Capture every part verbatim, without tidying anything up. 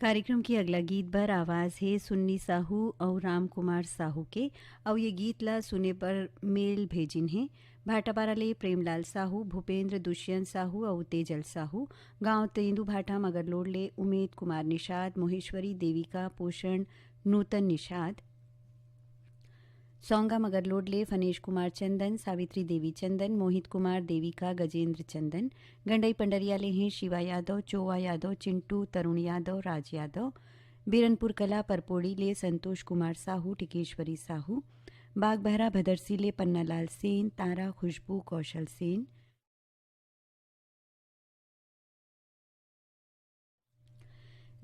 कार्यक्रम के अगला गीत बर आवाज हे सुन्नी साहू अउ राम कुमार साहू के, अउ ये गीत ला सुने बर मेल भेजिन हे भाटापारा ले प्रेमलाल साहू, भूपेंद्र दुष्यंत साहू अउ तेजल साहू। गांव तेंदू भाटा मगरलोड ले उमेद कुमार निषाद, मोहेश्वरी देविका, पोषण नूतन निषाद। सौंगा मगरलोड ले फनेश कुमार चंदन, सावित्री देवी चंदन, मोहित कुमार देविका, गजेंद्र चंदन। गंडई पंडरिया ले हैं शिवा यादव, चोवा यादव, चिंटू, तरुण यादव, राज यादव। बीरनपुर कला परपोड़ी ले संतोष कुमार साहू, टिकेश्वरी साहू। बागबहरा भदरसी ले पन्नालाल सेन, तारा, खुशबू, कौशल सेन।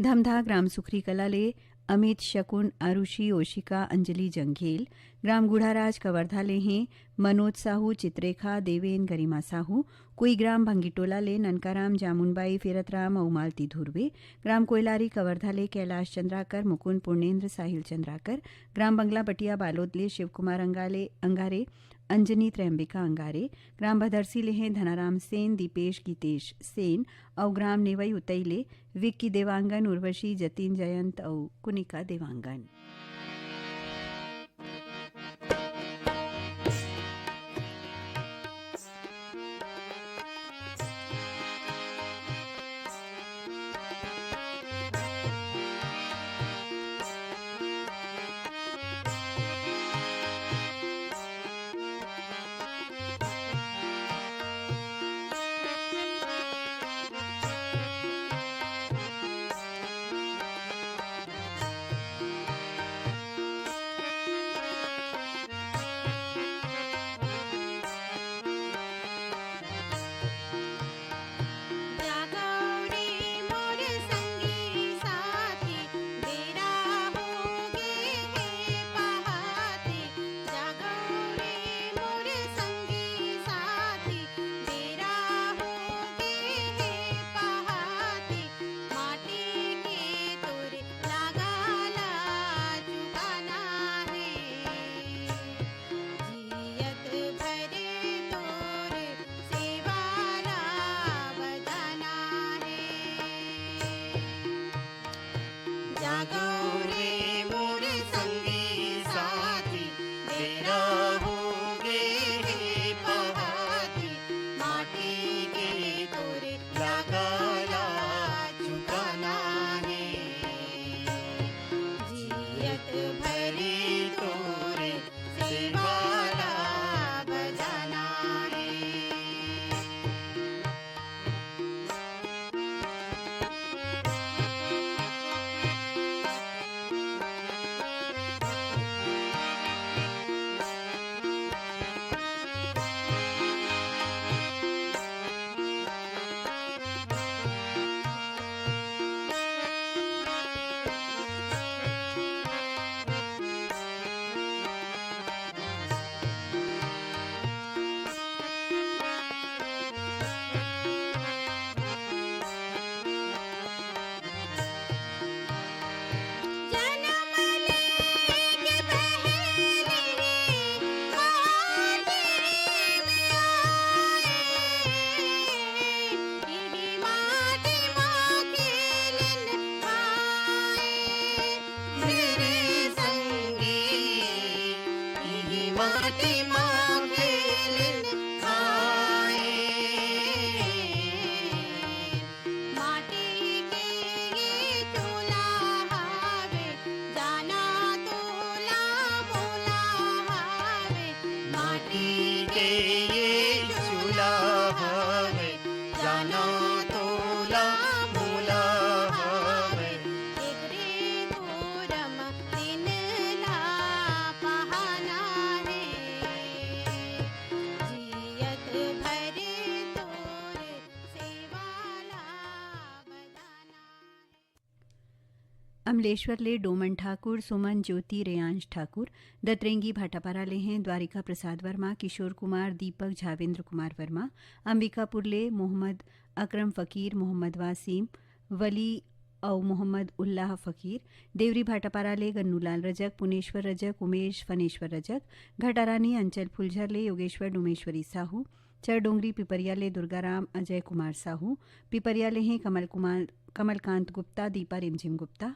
धमधा ग्राम सुखरी कला ले अमित, शकुन, आरुषि, ओशिका, अंजलि, जंघेल। ग्राम गुढ़ाराज कवर्धा ले हैं मनोज साहू, चित्रेखा, देवेन, गरिमा साहू। कोई ग्राम भंगीटोला ले ननकाराम, जामुनबाई, फेरतराम अउ मालती धुर्वे। ग्राम कोयलारी कवर्धा ले कैलाश चंद्राकर, मुकुंद पूर्णेंद्र, साहिल चंद्राकर। ग्राम बंगला बटिया बालोद ले शिवकुमार अंगाले अंगारे, अंजनी त्रयंबिका अंगारे। ग्राम भदरसी ले हैं धनाराम सेन, दीपेश, गीतेश सेन। अउ ग्राम नेवई उतई ले विक्की देवांगन, उर्वशी, जतिन जयंत अउ कुनिका देवांगन। अमलेश्वर ले डोमन ठाकुर, सुमन ज्योति, रेयांश ठाकुर। दतरेंगी भाटापारा ले हैं द्वारिका प्रसाद वर्मा, किशोर कुमार, दीपक, झावेंद्र कुमार वर्मा। अंबिकापुर ले मोहम्मद अकरम फकीर, मोहम्मद वासिम, वली अउ मोहम्मद उल्लाह फकीर। देवरी भाटापारा ले गन्नूलाल रजक, पुनेश्वर रजक, उमेश फनेश्वर रजक। घटारानी अंचल फुलझर ले योगेश्वर डोमेश्वरी साहू। चरडोंगरी पिपरिया ले दुर्गाराम अजय कुमार साहू, पिपरिया ले हैं कमल कुमार, कमलकांत गुप्ता, दीपा रिमझिम गुप्ता,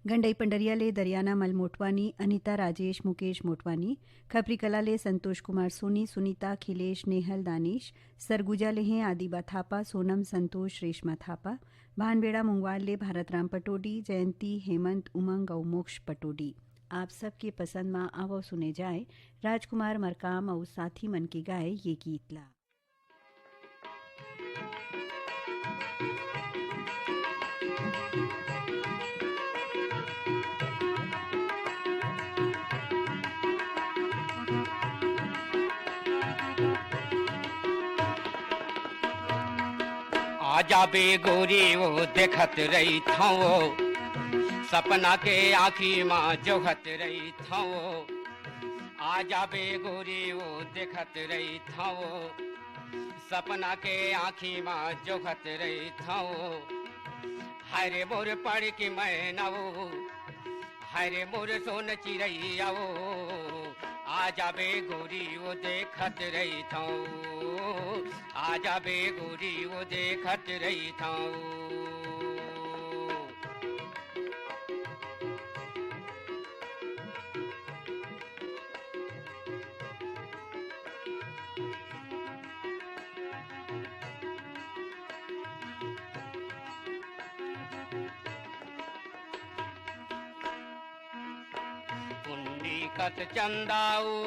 गंडई पंडरिया ले दरियाना मल मोटवानी, अनिता राजेश मुकेश मोटवानी, खपरी कला ले संतोष कुमार सोनी, सुनीता अखिलेश नेहल दानिश, सरगुजा ले हैं आदिबा थापा, सोनम संतोष रेशमा थापा, भानबेड़ा मुंगवाल ले भारत राम पटोडी, जयंती हेमंत उमंग अउ मोक्ष पटोडी। आप सबके पसंद मा आवो सुने जाए राजकुमार मरकाम अउ साथी मन के गाए ये गीत ला। आ जाबे गोरी वो देखत रहिथंव, सपना के आँखी मा जोहत रहिथंव। आ जाबे गोरी वो देखत रहिथंव, सपना के आँखी मा जोहत रहिथंव। हाय रे मोर पढ़ के मैना वो, हाय रे मोर सोन चिरैया वो, आ जाबे गोरी वो देखत रहिथंव, आ जाबे गोरी वो देखत रहिथंव। पुन्नी कस चंदा वो,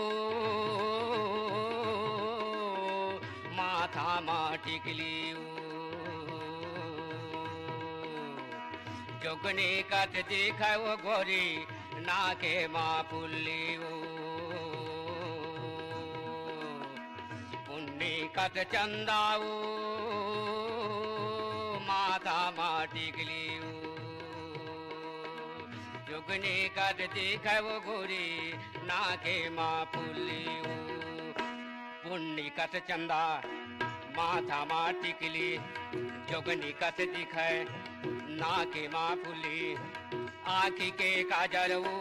माथा मा टिकली वो। जोगनी कस दिखै वो गोरी, नाके मा फुल्ली वो। पुन्नी कस चंदा वो, माथा मा टिकली वो। जोगनी कस दिखै वो गोरी, नाके मा फुल्ली वो। पुन्नी कस चंदा, माथा मा टिकली, जोगनी कस दिखै, नाके मा फुल्ली। आँखी के काजर वो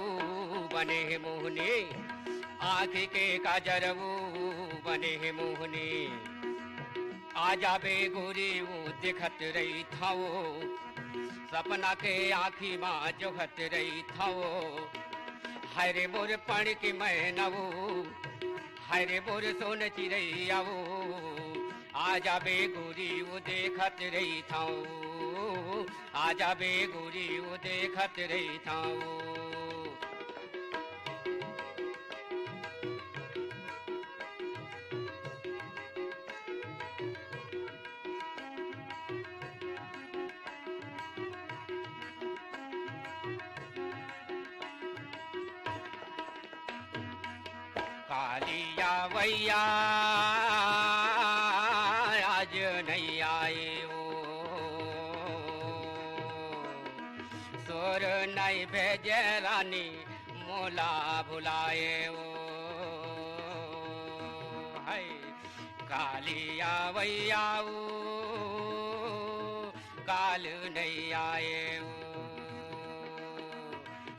बने हे मोहनी, आँखी के काजर वो बने हे मोहनी। आ जाबे गोरी वो देखत रहिथंव, सपना के आँखी मा जोहत रहिथंव। हाय रे मोर पढ़ के मैना वो, हाय रे मोर सोन चिरैया वो, आ जाबे गोरी वो देखत रहिथंव, आ जाबे गोरी वो देखत रहिथंव। कालिया वैया आज नहीं आए वो, सोर नहीं भेजे रानी मोला भुलाए वो। हाय कालिया वैया वो, काल नहीं आए वो,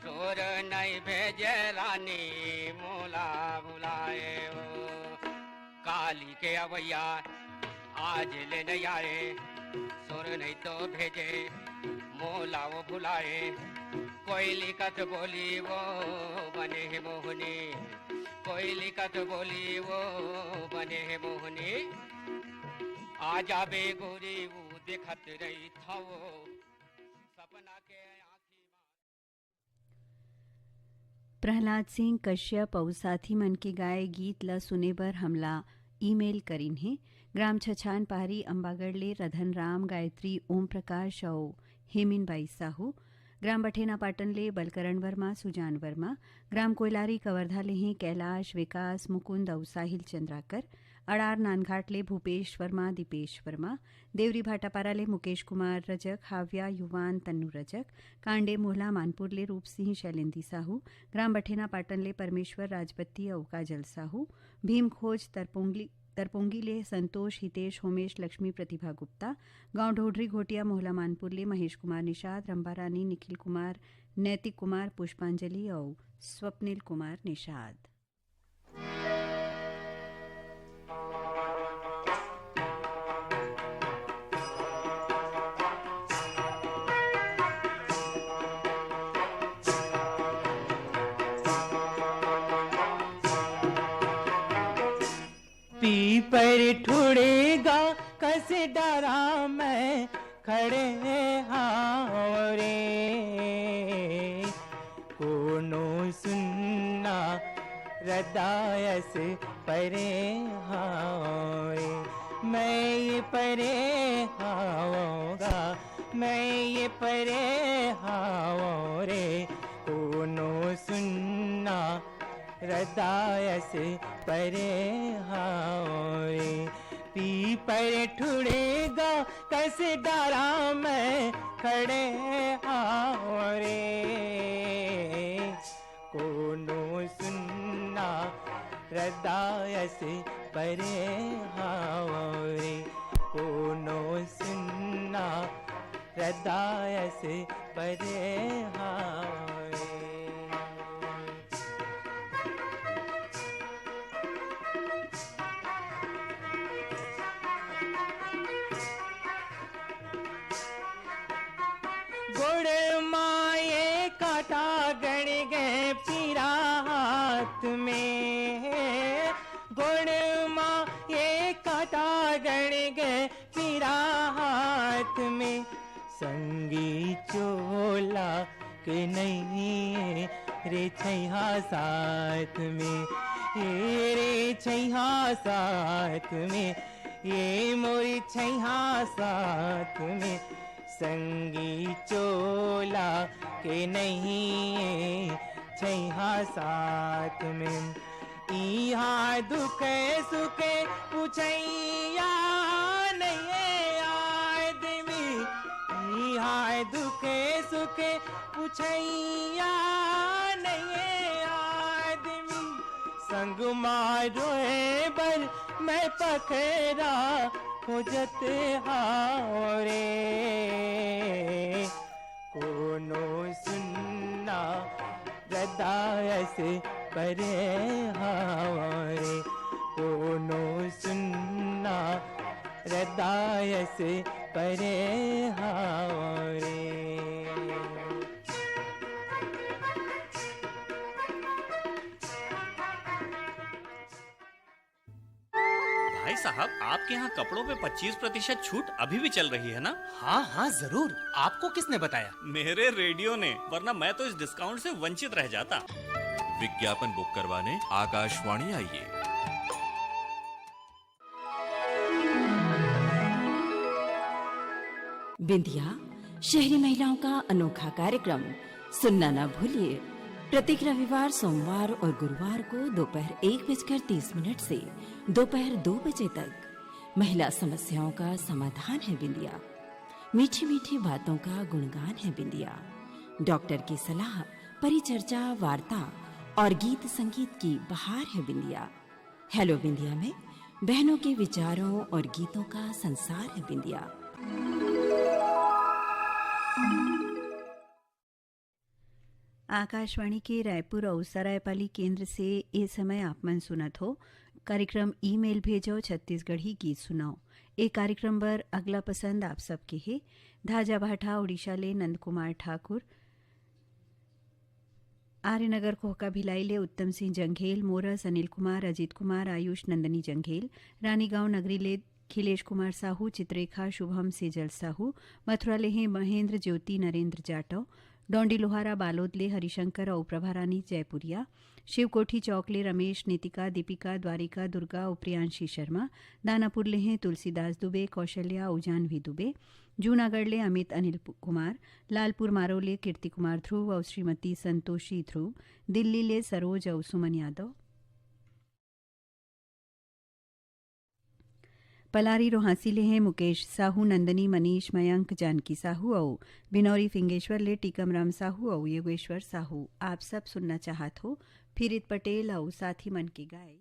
सोर नहीं भेजे रानी मोला भुलाए वो। काली के अवैया आज ले नहीं आए, सोर नहीं तो भेजे मोला वो भुलाए। कोयली कस बोली वो बने हे मोहनी, कोयली कस बोली वो बने हे मोहनी। आ जाबे गोरी वो देखत रहिथंव, सपना के आँखी मा। प्रहलाद सिंह कश्यप अउ साथी मन के गाए गीत ल सुने बर हमला ईमेल करिन हे। ग्राम छछान पहारी अम्बागढ़ ले रधन राम, गायत्री, ओम प्रकाश अउ हेमिन बाई साहू। ग्राम बठेना पाटन ले बलकरण वर्मा, सुजान वर्मा। ग्राम कोयलारी कवर्धा ले हैं कैलाश, विकास, मुकुंद अउ साहिल चंद्राकर। अड़ार नांदघाट ले भूपेश वर्मा, दीपेश वर्मा। देवरी भाटापारा ले मुकेश कुमार रजक, हाव्या, युवान, तन्नू रजक। कांडे मोहला मानपुर ले रूप सिंह, शैलेंदी साहू। ग्राम बठेना पाटन ले परमेश्वर राजपत्ती अउ काजल साहू। भीम खोज तरपोंगली, तरपोंगी ले संतोष, हितेश, होमेश, लक्ष्मी, प्रतिभा गुप्ता। गांव ढोढरी घोटिया मोहला मानपुर ले महेश कुमार निषाद, रंभा रानी, निखिल कुमार, नैतिक कुमार, पुष्पांजलि अउ स्वप्निल कुमार निषाद। पीपर ठुड़ेगा कस डरा मैं खड़े हाव रे, कोनो सुन्ना रद्दा अस परे हाव रे। मैं ये परे हावों गा, मैं ये परे हावों रे, कोनो सुन्ना रद्दा अस परे हावों रे। पीपर ठुड़ेगा कस डरा मैं खड़े हावों रे, कोनो सुन्ना रद्दा अस परे हावों रे, कोनो सुन्ना रद्दा अस परे हावों रे। गोड़ मा ये कांटा गड़ गे पीरा हाथ में, गोड़ मा ये कांटा गड़ गे पीरा हाथ में, संगी चोला के नइये रे छइहां साथ में, ए रे छइहां साथ में, ए मोर छइहां साथ में, संगी चोला के नइये छइहां साथ में। इहां दुख सुख पुछइया नइये आदमी, इहां दुख सुख पुछइया नइये आदमी, संग मा रोए बर मैं पखरा खोजत हावों रे। कोनो सुन्ना रद्दा अस परे हावों रे, कोनो सुन्ना रद्दा अस परे हावों रे। भाई साहब, आपके यहाँ कपड़ों पे पच्चीस प्रतिशत छूट अभी भी चल रही है ना? हाँ, हाँ, जरूर। आपको किसने बताया? मेरे रेडियो ने, वरना मैं तो इस डिस्काउंट से वंचित रह जाता। विज्ञापन बुक करवाने आकाशवाणी आइए। बिंदिया, शहरी महिलाओं का अनोखा कार्यक्रम, सुनना ना भूलिए। प्रत्येक रविवार, सोमवार और गुरुवार को दोपहर एक बजकर तीस मिनट से दोपहर दो बजे तक। महिला समस्याओं का समाधान है बिंदिया, मीठी मीठी बातों का गुणगान है बिंदिया, डॉक्टर की सलाह, परिचर्चा, वार्ता और गीत संगीत की बहार है बिंदिया। हेलो बिंदिया में बहनों के विचारों और गीतों का संसार है बिंदिया। आकाशवाणी के रायपुर अउ सरायपाली केंद्र से ए समय आप मन सुनत हो कार्यक्रम ईमेल भेजो छत्तीसगढ़ी गीत सुनाओ। ए कार्यक्रम बर अगला पसंद आप सबके हे धाजा भाठा उड़ीसा ले नंद कुमार ठाकुर, आर्यनगर कोहका भिलाई ले उत्तम सिंह जंघेल, मोरस अनिल कुमार, अजीत कुमार, आयुष नंदनी जंघेल, रानीगांव नगरी ले खिलेश कुमार साहू, चित्रेखा, शुभम, सेजल साहू, मथुरा ले हे महेंद्र ज्योति नरेंद्र जाटव, डोंडी लोहारा बालोद ले हरिशंकर अउ प्रभा रानी जयपुरिया, शिवकोठी चौक ले रमेश, नितिका, दीपिका, द्वारिका, दुर्गा अउ प्रियांशी शर्मा, दानापुर ले हे तुलसीदास दुबे, कौशल्या अउ जानवी दुबे, जूनागढ़ ले अमित अनिल पु-, कुमार, लालपुर मारो ले कीर्ति कुमार ध्रुव अउ श्रीमती संतोषी ध्रुव, दिल्ली ले सरोज अउ सुमन यादव। पलारी रोहासी ले हे मुकेश साहू, नंदनी, मनीष, मयंक, जानकी साहू अउ बिनौरी फिंगेश्वर ले टीकम राम साहू अउ योगेश्वर साहू। आप सब सुनना चाहत हो फिरित पटेल अउ साथी मन के गाए।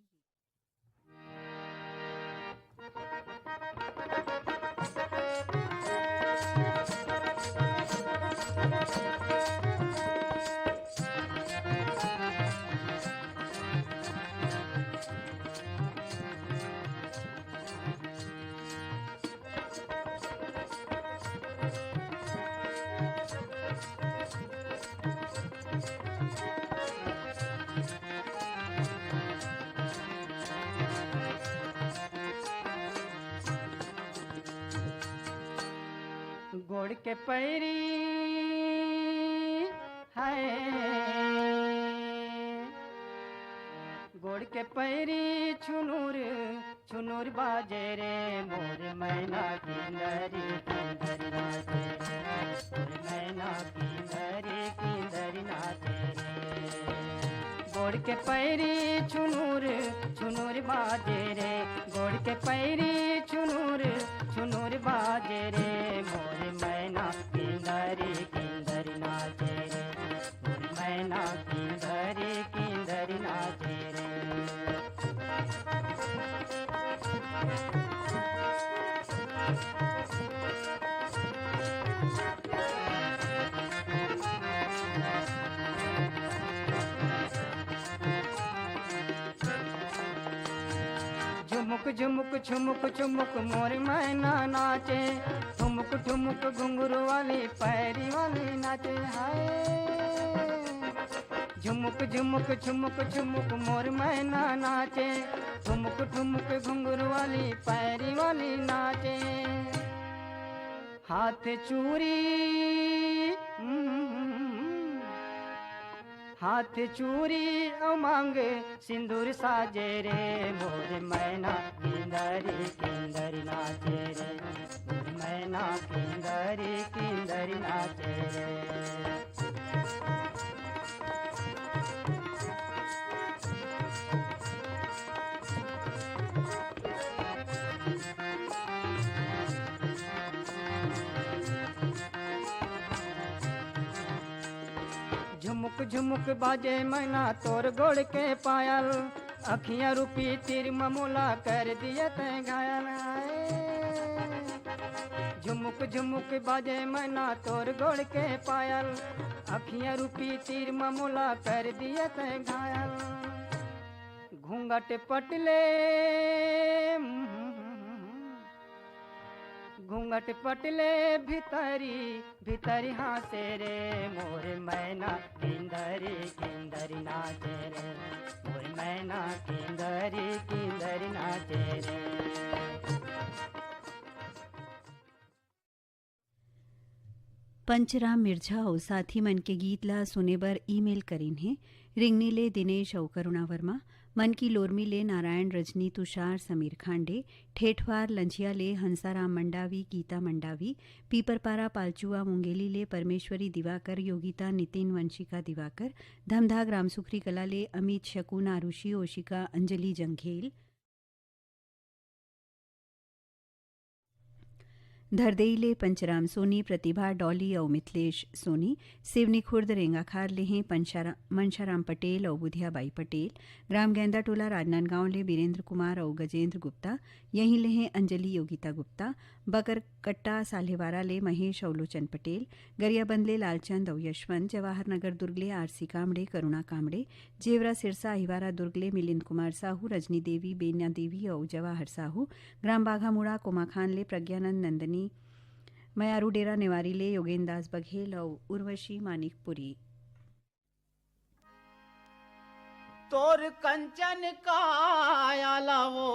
गोड़ के पैरी है, गोड़ के पैरी छुनुर छुनुर बाजे रे, मोर मैना किंदरी किंदरी नाचे रे, मोर मैना किंदरी किंदरी नाचे रे। गोड़ के पैरी छुनुर छुनुर बाजे रे, गोड़ के पैरी छुनुर छुनुर बाजे रे, मोर मैना किंदरी किंदरी नाचे रे, मोर मैना किंदरी किंदरी नाचे रे। झुमुक झुमुक छुमुक छुमुक मोर मैना नाचे, ठुमुक ठुमुक घुंघरू वाली पैरी वाली नाचे। हाय, झुमुक झुमुक छुमुक छुमुक मोर मैना नाचे, ठुमुक ठुमुक घुंघरू वाली पैरी वाली नाचे। हाथ चूरी, हम्म, हाथ चूरी अउ मांग सिंदूर साजे रे, मोर मैना किंदरी किंदरी नाचे रे, मोर मैना किंदरी किंदरी नाचे रे। झुमुक झुमुक बाजे मैना तोर गोड़ के पायल, अखियां रूपी तीर म मोला कर दिए तैं घायल। हाय। झुमुक झुमुक बाजे मैना तोर गोड़ के पायल, अखियां रूपी तीर म मोला कर दिए तैं घायल। घूंघट पटले, घूंघट पटले भितरी भितरी हाँसे रे, मोर मैना किंदरी किंदरी नाचे रे, मोर मैना किंदरी किंदरी नाचे रे। पंचराम मिर्झा अउ साथी मन के गीत ला सुने बर ईमेल करिन हे रिंगनी ले दिनेश अउ करुणा वर्मा, मन की लोरमी ले नारायण, रजनी, तुषार, समीर खांडे, ठेठवार लंझिया ले हंसाराम मंडावी, गीता मंडावी, पीपरपारा पालचुआ मुंगेली ले परमेश्वरी दिवाकर, योगिता, नितिन, वंशिका दिवाकर, धमधा ग्राम सुखरी कला ले अमित, शकुन, आरुषि, ओशिका, अंजलि, जंघेल, धरदेई ले पंचराम सोनी, प्रतिभा, डॉली अउ मिथलेश सोनी, सेवनी खुर्द रेंगाखार ले हें पंशारा-, मनशाराम पटेल अउ बुधिया बाई पटेल, ग्राम गैंदा टोला राजनांदगांव ले बीरेंद्र कुमार अउ गजेंद्र गुप्ता, यहीं ले हें अंजलि योगिता गुप्ता, बकरकट्टा साल्हेवारा ले महेश अउ लोचन पटेल, गरियाबंद ले लालचंद अउ यशवंत, जवाहर नगर दुर्ग ले आरसी कामड़े, करुणा कामड़े, जेवरा सिरसा अहिवारा दुर्ग ले मिलिंद कुमार साहू, रजनी देवी, बेन्या देवी अउ जवाहर साहू, ग्राम बाघामुड़ा कोमाखान ले प्रज्ञानंद नंदनी, मयारू डेरा नेवारी ले योगेन दास बघेल अउ उर्वशी मानिकपुरी। तोर कंचन काया लावो,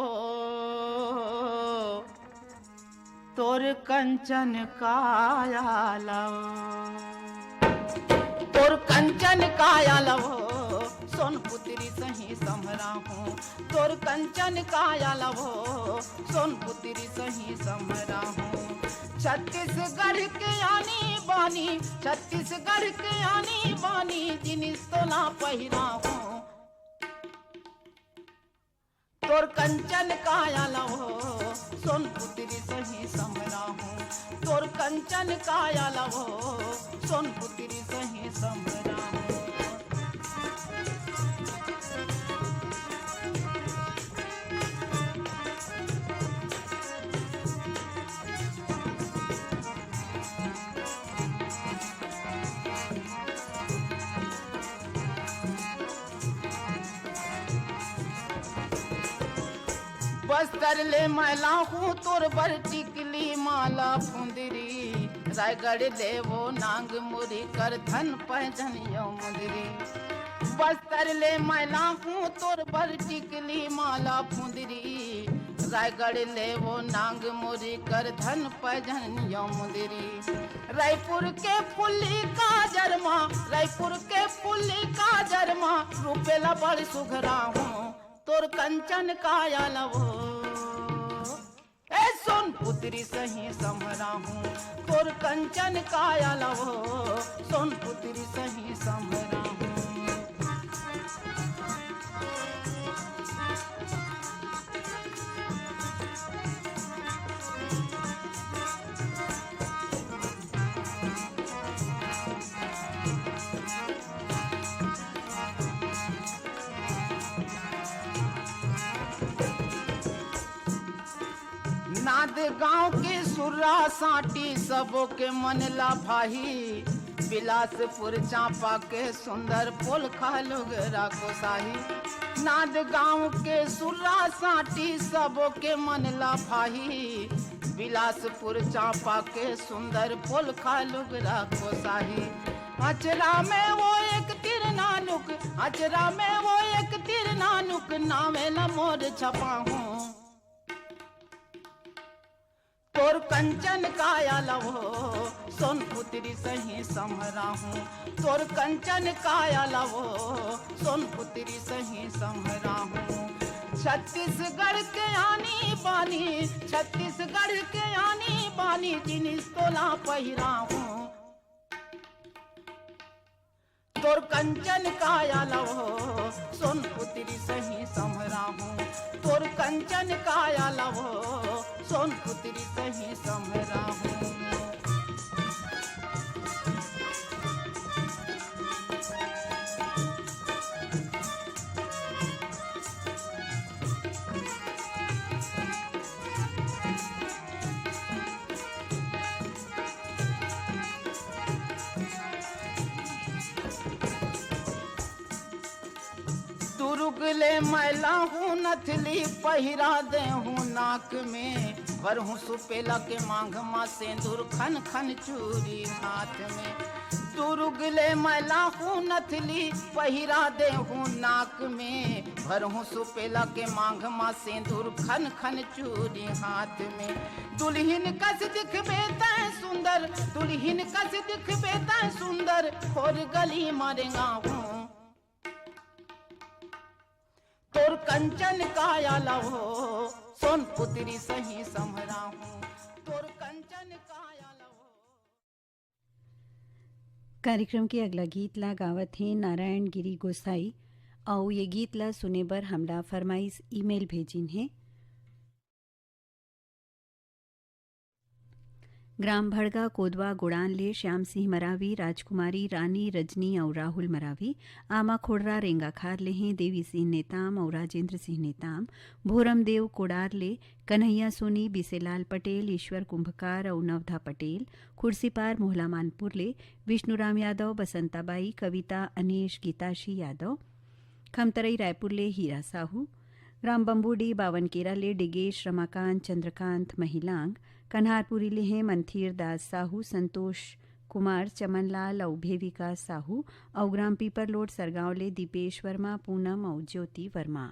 तोर कंचन काया लावो, तोर कंचन काया लावो, सोन पुत्री सही समरा हूँ, तोर कंचन काया लावो, सोन पुत्री सही समरा हूँ। छत्तीसगढ़ के आनी बानी, छत्तीसगढ़ के आनी बानी, जिनिस तोला पहिरा हूँ। तोर कंचन काया लवो, सोन पुत्री सही समरा हूँ। तोर कंचन काया लवो, सोन पुत्री सही समरा हूँ। बस्तर ले मैं लाहूँ तोर बर टिकली माला फुंदरी, रायगढ़ ले वो नांग मुरी कर धन पैजनियो मुंदरी। बस्तर ले मैं लाहूँ तोर बर टिकली माला फुंदरी, रायगढ़ ले वो नांग मुरी कर धन पैजनिया मुंदरी। रायपुर के फुल्ली काजर मा, रायपुर के फुल्ली काजर मा, रूपेला बड़ सुघरा हूँ, तोर कंचन काया लवो। ए सोन पुतरी सही समरा हूँ, तोर कंचन काया लवो, सोन पुतरी सही समरा हूँ। नांद गांव के सुर्रा सांटी, सबो के मन ला भाही। बिलासपुर चांपा के सुंदर पोलखा लुगरा कोसाही। नांद गांव के सुर्रा सांटी, सबो के मन ला भाही। बिलासपुर चांपा के सुंदर पोलखा लुगरा कोसाही। अचरा में वो एक तीर नानुक, अचरा में वो एक तीर नानुक, नामे ला मोर छपाहूँ। तोर कंचन काया लवो, सोन पुतरी सही समरा हूँ। तोर कंचन काया लवो, सोन पुतरी सही समरा हूँ। छत्तीसगढ़ के आनी बानी, छत्तीसगढ़ के आनी बानी, जिनिस तोला पहिरा हूँ। तोर कंचन काया लवो, सोन पुतरी सही समरा हूँ। तोर कंचन काया लवो, सोन पुतरी सही समरा हूँ। दुरुग ले मैं लाहूँ नथली, पहिरा दे हूँ नाक में, भरहूँ सुपेला के मांग मा सेंदूर खन खन चूरी हाथ में। दुरुग ले मैं लाहूँ नथली, पहिरा दे हूँ नाक में, भरहूँ सुपेला के मांग मा सेंदूर खन खन चूरी हाथ में। दुल्हिन कस दिखबे तैं सुंदर, दुल्हिन कस दिखबे तैं सुंदर, खोर गली मा रेंगाहूँ। तोर कंचन काया लवो, सोन पुतरी सही समरा हूँ। तोर कंचन काया लवो। कार्यक्रम के अगला गीत ला गावत हे नारायण गिरी गोसाई। अउ ये गीत ला सुने बर हमला फरमाइश ईमेल भेजिन हे। ग्राम भड़गा कोदवा गोड़ान ले श्याम सिंह मरावी, राजकुमारी, रानी, रजनी अउ राहुल मरावी, आमा खोड़रा रेंगाखार ले हें देवी सिंह नेताम अउ राजेंद्र सिंह नेताम, भोरम देव कोड़ार ले कन्हैया सोनी, बिसेलाल पटेल, ईश्वर कुंभकार अउ नवधा पटेल, खुर्सीपार मोहला मानपुर ले विष्णुराम यादव, बसंताबाई, कविता, अनेश, गीताशी यादव, खमतरई रायपुर ले हीरा साहू, ग्राम बम्बूडी बावनकेरा ले डिगेश, रमाकांत, चंद्रकांत, महिलांग, कन्हारपुरी ले हें मंथीर दास साहू, संतोष कुमार, चमनलाल अउ भेविका साहू, अउ ग्राम पीपरलोड सरगांव ले दीपेश वर्मा, पूनम अउ ज्योति वर्मा।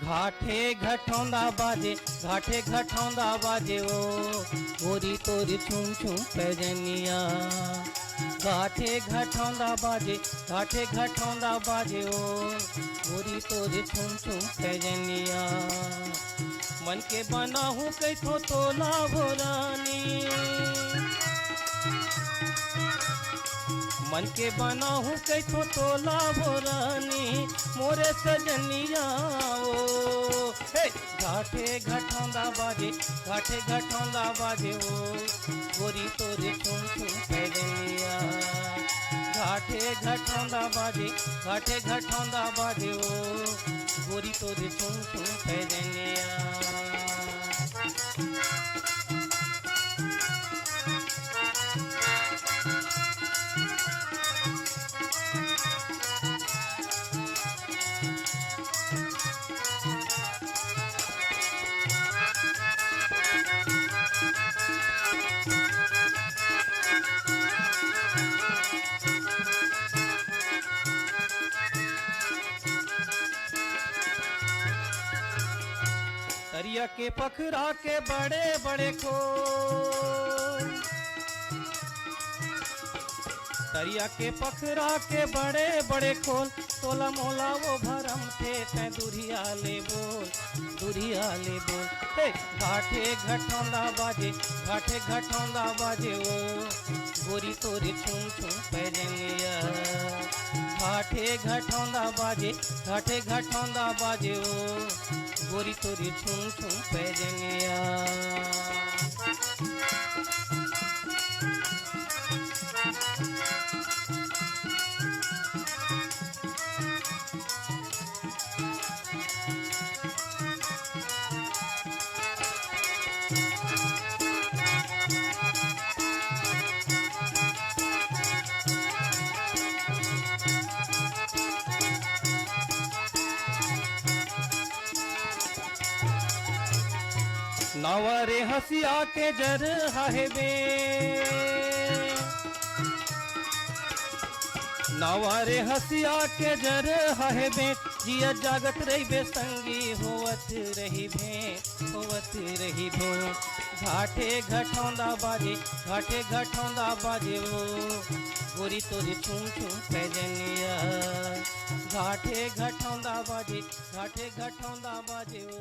घाटे घटौंदा बाजे, घाटे घटौंदा बाजे ओ, गोरी तोरी छुम छुम पैजनिया। घाटे घटौंदा बाजे, घाटे घटौंदा बाजे ओ, गोरी तोरी छुम छुम पैजनिया। मन के बनाहूँ कइथों तोला हो रानी, मन के बनाहूँ कइथों तोला हो रानी, मोरे सजनिया ओ। हे! घाटे घटौंदा बाजे, घाटे घटौंदा बाजे ओ, गोरी तोरे छुम छुम पैजनिया। घाटे घटौंदा बाजे, घाटे घटौंदा बाजे ओ, गोरी तोरे छुम छुम पैजनिया। के पखरा के बड़े बड़े खोल, तरिया के पखरा के बड़े बड़े खोल, तोला मोला वो भरम थे, तै दुरिया ले बोल, दुरिया ले बोल। हे, घाटे घटौंदा बाजे, घाटे घटौंदा बाजे ओ, गोरी तोरे छुम छुम पैजनिया। घाटे घटौंदा बाजे, घाटे घटौंदा बाजे ओ, गोरी तोरे छुम छुम पैजनिया। नवा रे हँसिया के जर हहे बे, नवा रे हँसिया के जर हहे बे, जिया जागत रहिबे संगी, होवत रहिबे, होवत रहिबे। घाटे घटौंदा बाजे, घाटे घटौंदा बाजे ओ, गोरी तोरे छुम छुम पैजनिया। घाटे घटौंदा बाजे, घाटे घटौंदा बाजे ओ,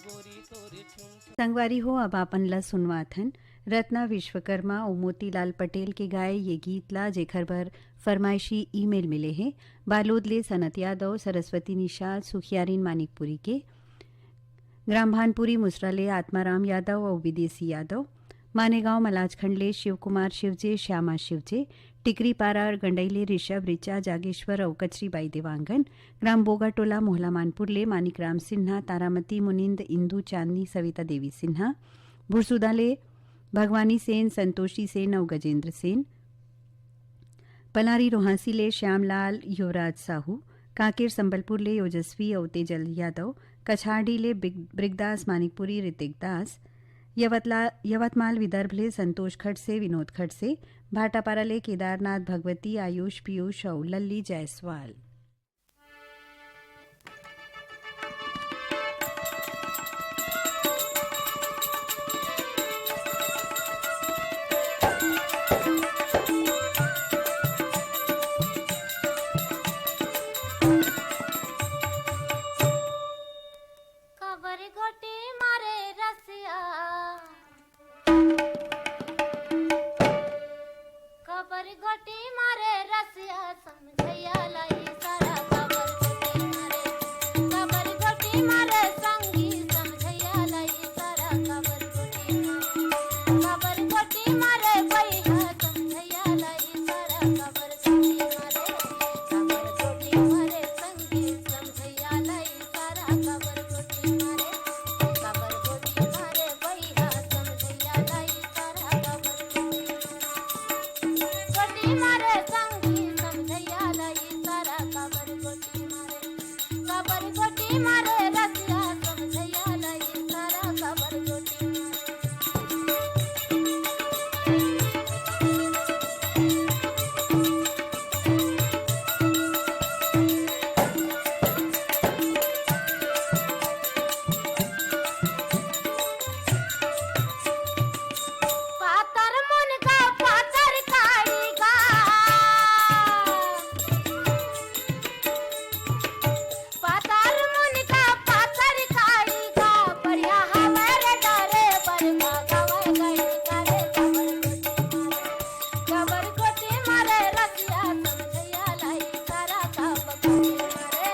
गोरी तोरे छुम छुम। संगवारी हो, अब आपन ला सुनवाथन रत्ना विश्वकर्मा अउ मोतीलाल पटेल के गाए ये गीत ला, जेखर बर फरमाइशी ईमेल मिले हे बालोद ले सनत यादव, सरस्वती निषाद, सुखियारिन मानिकपुरी के। ग्राम भानपुरी मुसरा ले आत्माराम यादव अउ विदेशी यादव। मानेगांव मलाजखंड ले शिवकुमार शिवजे, श्यामा शिवजे। टिकरी पारा गंडई ले ऋषभ, ऋचा, जागेश्वर अउ कचरीबाई देवांगन। ग्राम बोगाटोला मोहला मानपुर ले मानिक राम सिन्हा, तारामती, मुनिंद, इंदू, चांदनी, सविता देवी सिन्हा। भुरसुदा ले भगवानी सेन, संतोषी सेन अउ गजेंद्र सेन। पलारी रोहासी ले श्यामलाल, युवराज साहू। कांकेर संबलपुर ले ओजस्वी अउ तेजल यादव। कछारडी ले बिग-, ब्रिगदास मानिकपुरी, ऋतिक दास। यवतला-, यवतमाल विदर्भ ले संतोष खड़से, विनोद खड़से। भाटापारा ले केदारनाथ भगवती, आयुष पीयूष अउ लल्ली जायसवाल। काबर गोटी मारे रसिया, काबर गोटी मारे रसिया, समझैया ला इशारा। काबर गोटी मारे, काबर गोटी मारे संगी, समझैया ला इशारा। काबर गोटी मारे, काबर गोटी मारे बइहा, समझैया ला इशारा। काबर गोटी मारे, काबर गोटी मारे संगी, समझैया ला इशारा। काबर गोटी मारे, काबर गोटी मारे बइहा, समझैया ला इशारा। काबर गोटी मारे, गोटी मारे संगी, समझैया ला इशारा। काबर गोटी मारे, काबर गोटी मारे रसिया, समझैया ला इशारा। काबर गोटी मारे। पातर मुनगा पातर काड़ी गा, पातर मुनगा पातर काड़ी गा, बढ़िया हवय रे डरे बर मा गवय गई करे। काबर गोटी मारे, काबर गोटी मारे रसिया, समझैया ला इशारा। काबर गोटी मारे,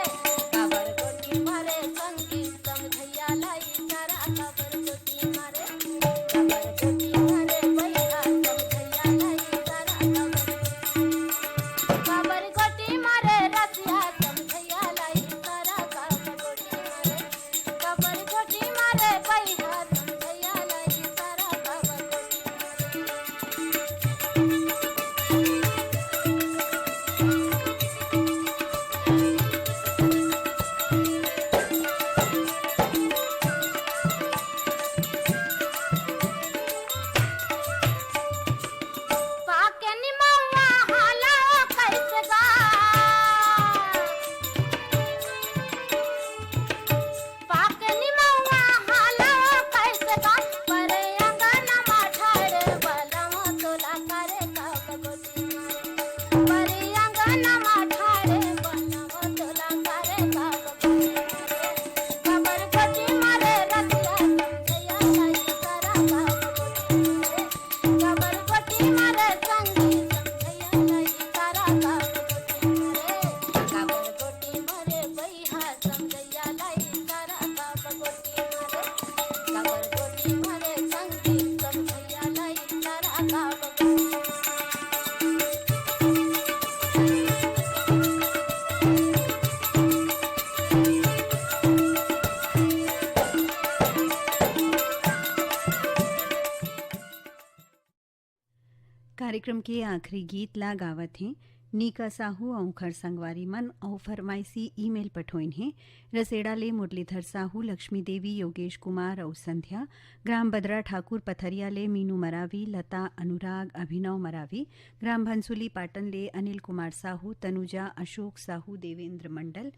काबर गोटी मारे संगी, समझैया ला इशारा। काबर गोटी मारे, काबर गोटी मारे बइहा, समझैया ला इशारा। काबर गोटी, काबर गोटी मारे रसिया, समझैया ला इशारा। काबर गोटी मारे, काबर गोटी मारे बइहा, समझैया ला इशारा। काबर गोटी मारे। कार्यक्रम के आखिरी गीत ला गावत हें नीका साहू अउ ओखर संगवारी मन, अउ फरमाइशी ईमेल पठोइन हें रसेड़ा ले मुरलीधर साहू, लक्ष्मी देवी, योगेश कुमार अउ संध्या, ग्राम बदरा ठाकुर पथरिया ले मीनू मरावी, लता, अनुराग, अभिनव मरावी, ग्राम भंसुली पाटन ले अनिल कुमार साहू, तनुजा, अशोक साहू, देवेंद्र मंडल,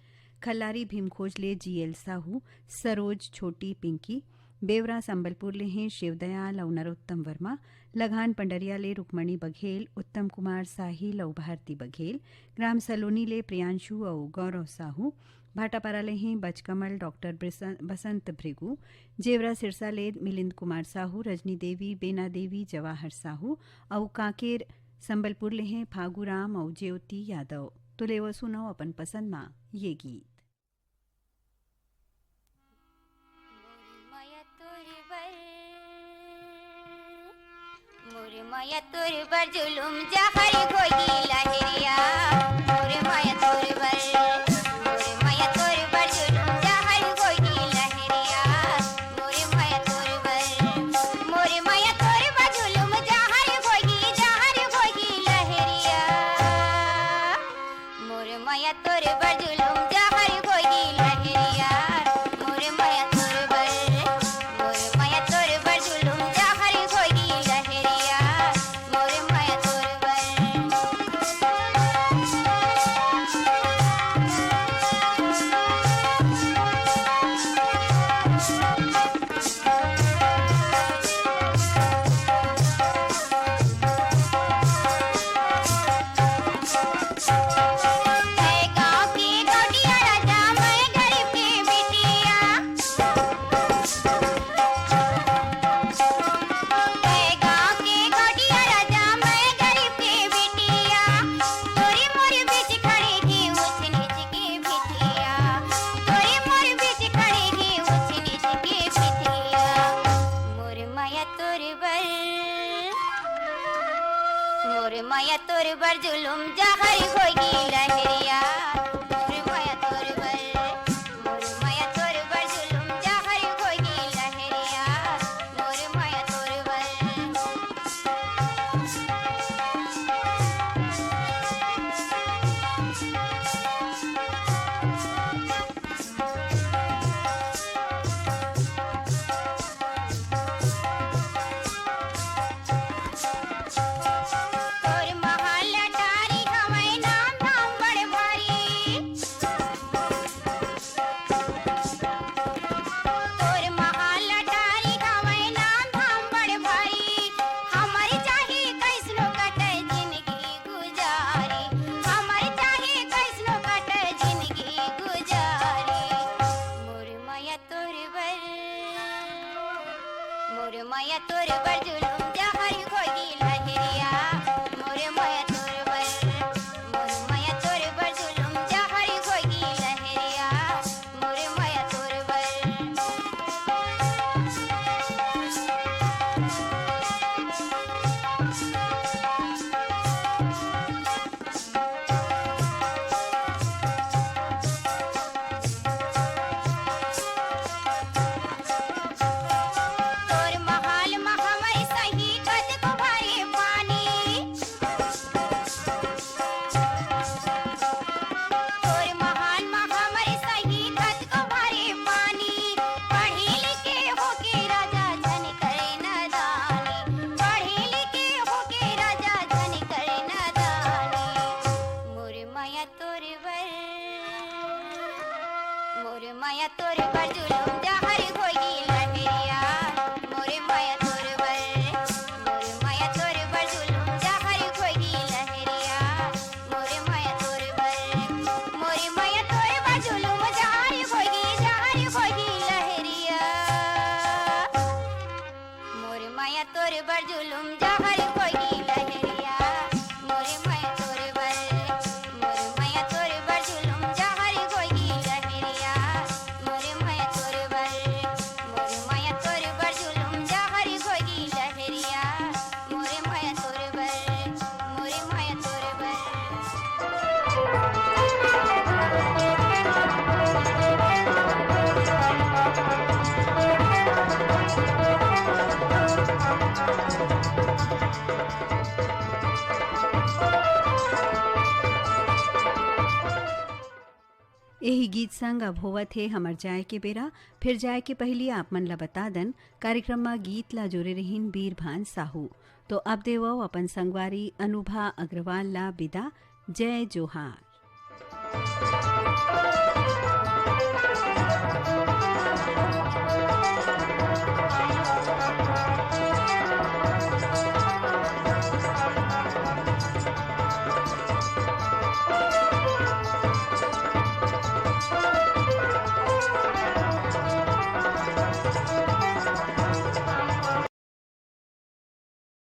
खल्लारी भीमखोज ले जीएल साहू, सरोज, छोटी, पिंकी, बेवरा संबलपुर ले हें शिवदयाल अउ नरोत्तम वर्मा, लगान पंडरिया ले रुक्मणी बघेल, उत्तम कुमार साहिल अउ भारती बघेल, ग्राम सलोनी ले प्रियांशु अउ गौरव साहू, भाटापारा ले हें बचकमल डॉक्टर बृस-, बसंत भृगु, जेवरा सिरसा ले मिलिंद कुमार साहू, रजनी देवी, बेना देवी, जवाहर साहू अउ कांकेर संबलपुर ले हें फागू राम अउ ज्योति यादव। तो लेवो सुनव अपन पसंद मा ये गीत। मोर मया तोर बर, मोर मया तोर बर जुलुम जहर घोई लहरिया। मोर मया तोर बर, मोर मया तोर बर जुलुम जहर घोई लहरिया। मोर मया तोर बर, मोर मया तोर बर जुलुम जहर घोई, जहर घोई लहरिया। मोर मया तोर बर जुलुम जहर घोई लहरिया। मोर मया तोर बर, मोर मया तोर बर जुलुम जहर घोई लहरिया। मोर मया तोर बर। मोर मया तोर बर, मोर मया तोर बर जुलुम जहर होई लहरिया। मोर मया तोर बर, मोर मया तोर बर जुलुम जहर होई लहरिया। मोर मया तोर बर। तोर महल अटारी हवय नाम धाम बड़ भारी। तोर महल अटारी हवय नाम धाम बड़ भारी। हमर चाहे कइसनो कटय जिनगी गुजारी। हमर चाहे कइसनो कटय जिनगी गुजारी। मोर मया तोर बर, मोर मया तोर बर जुलुम जहर होई लहरिया। मोर मया तोर बर, मोर मया तोर बर जुलुम जहर होई लहरिया। मोर मया तोर बर। तोर महल म हमर सही कतको भारी पानी। तोर महल म हमर सही कतको भारी पानी। पढ़ी लिखे होके राजा झन करे नदानी। पढ़ी लिखे होके राजा झन करे नदानी। मोर मया तोर बर, मोर मया तोर बर जुलुम जहर होई लहरिया। मोर मया तोर बर, मोर मया तोर बर जुलुम जहर होई लहरिया। मोर मया तोर बर, मोर मया तोर बर जुलुम जहर होई, जहर होई लहरिया। मोर मया तोर बर जुलुम जहर होई लहरिया। मोर मया तोर बर, मोर मया तोर बर जुलुम जहर होई लहरिया। मोर यही गीत संग अब होवत हे हमर जाए के बेरा। फिर जाए के पहिली आप मन ला बता दन, कार्यक्रम म गीत ला जोरे रहिन बीरभान साहू। तो अब देवव अपन संगवारी अनुभा अग्रवाल ला बिदा। जय जोहार।